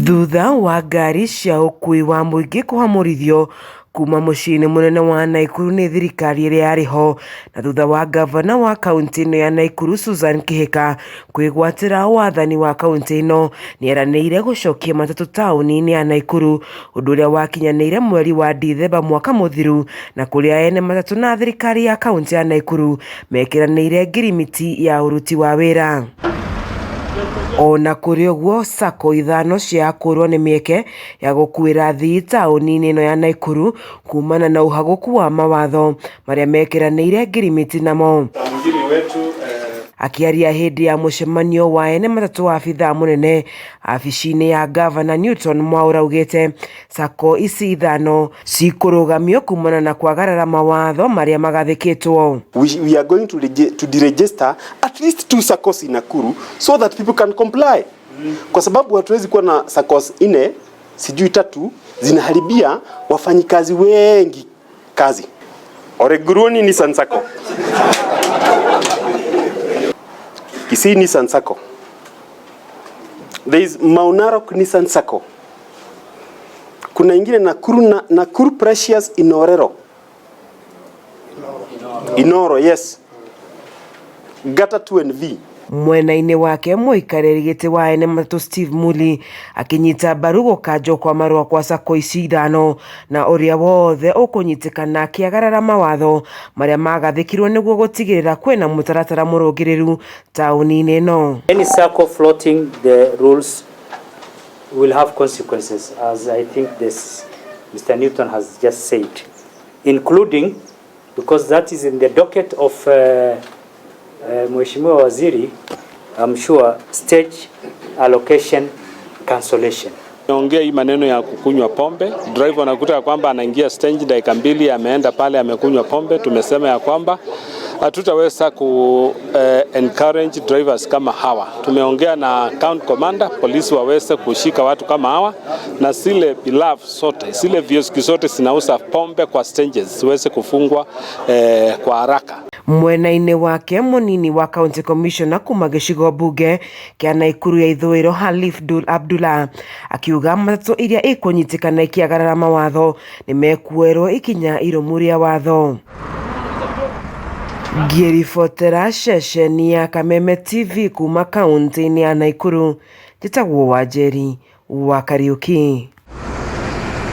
Thutha wa ngari cia ũkuui wa mũingĩ kũhamũrithio kuma mũciĩ-inĩ mũnene wa Naikuru nĩ thirikari ĩrĩa yarĩ ho na thutha wa ngavana wa kauntĩ ĩno ya Naikuru Susan Kihika kwĩgwatĩra wathani wa kauntĩ ĩno, nĩeranĩire gũcokia matatũ taũni-inĩ ya Naikuru, ũndũ ũrĩa wakinyanĩire mweri wa Dithemba mwaka mũthiru na kũrĩa ene matatũ na thirikari ya kauntĩ ya Naikuru mekĩranĩire ngirimiti ya ũruti wa wĩra. Ona kũrĩ ũguo, Sacco ithano ciakũrwo nĩ mĩeke ya gũkuĩra athii taũni-inĩ ĩno ya Naikuru kumana na ũhagũku wa mawatho marĩa mekĩranĩire ngirimiti namo. Akĩaria hĩndĩ ya mũcemanio wa ene matatũ wa abithaa mũnene abici-inĩ ya ngavana Newton Mwaura augĩte Sacco ici ithano cikũrũgamio kumana na kwagarara mawatho marĩa magathĩkĩtwo. We are going to deregister at least two SACCOs in Nakuru so that people can comply. Kwa sababu hatuwezi kuwa na SACCOs nne sijui tatu zinaharibia wafanyikazi wengi kazi. Oreguruoni Nissan SACCO. Kisii Nissan SACCO. There is Mau Narok Nissan SACCO. Kuna ingine Nakuru, na, Nakuru Precious Inorero. Inoro, yes. Gata 2 and V. Mwena-inĩ wake mũikarĩri gĩtĩ wa ene matatũ Steve Muli akĩnyita mbaru gũkanjwo kwa marũa kwa Sacco ici ithano na ũrĩa wothe ũkũnyitĩkana akĩagarara mawatho marĩa magathĩkirwo nĩguo gũtigĩrĩra kwĩna mũtaratara mũrũngĩrĩru taũni-inĩ ĩno. Any circle floating the rules will have consequences, as I think this Mr. Newton has just said, including, because that is in the docket of Mheshimiwa Waziri, I'm sure, stage allocation cancellation. Ongea hii maneno ya kukunywa pombe, driver anakuta ya kwamba anaingia stage dakika mbili ameenda pale amekunywa pombe. Tumesema ya kwamba hatutaweza ku encourage drivers kama hawa. Tumeongea na county commander, polisi waweze kushika watu kama hawa, na zile bilafu zote zile vioski zote zinauza pombe kwa stages ziweze kufungwa kwa haraka. Mwena-inĩ wake mũnini wa county commissioner kuma gĩcigo mbunge kĩa Naikuru ya ithũĩro Halif Dul Abdullah akiuga matatũ iria ikũnyitĩkana ikĩagarara mawatho nĩmekuoerwo ikinya irũmu rĩa watho. Ngĩribotera ceceni ya Kameme TV kuma kaunti-inĩ ya Naikuru, njĩtagwo Wanjeri wa Kariuki.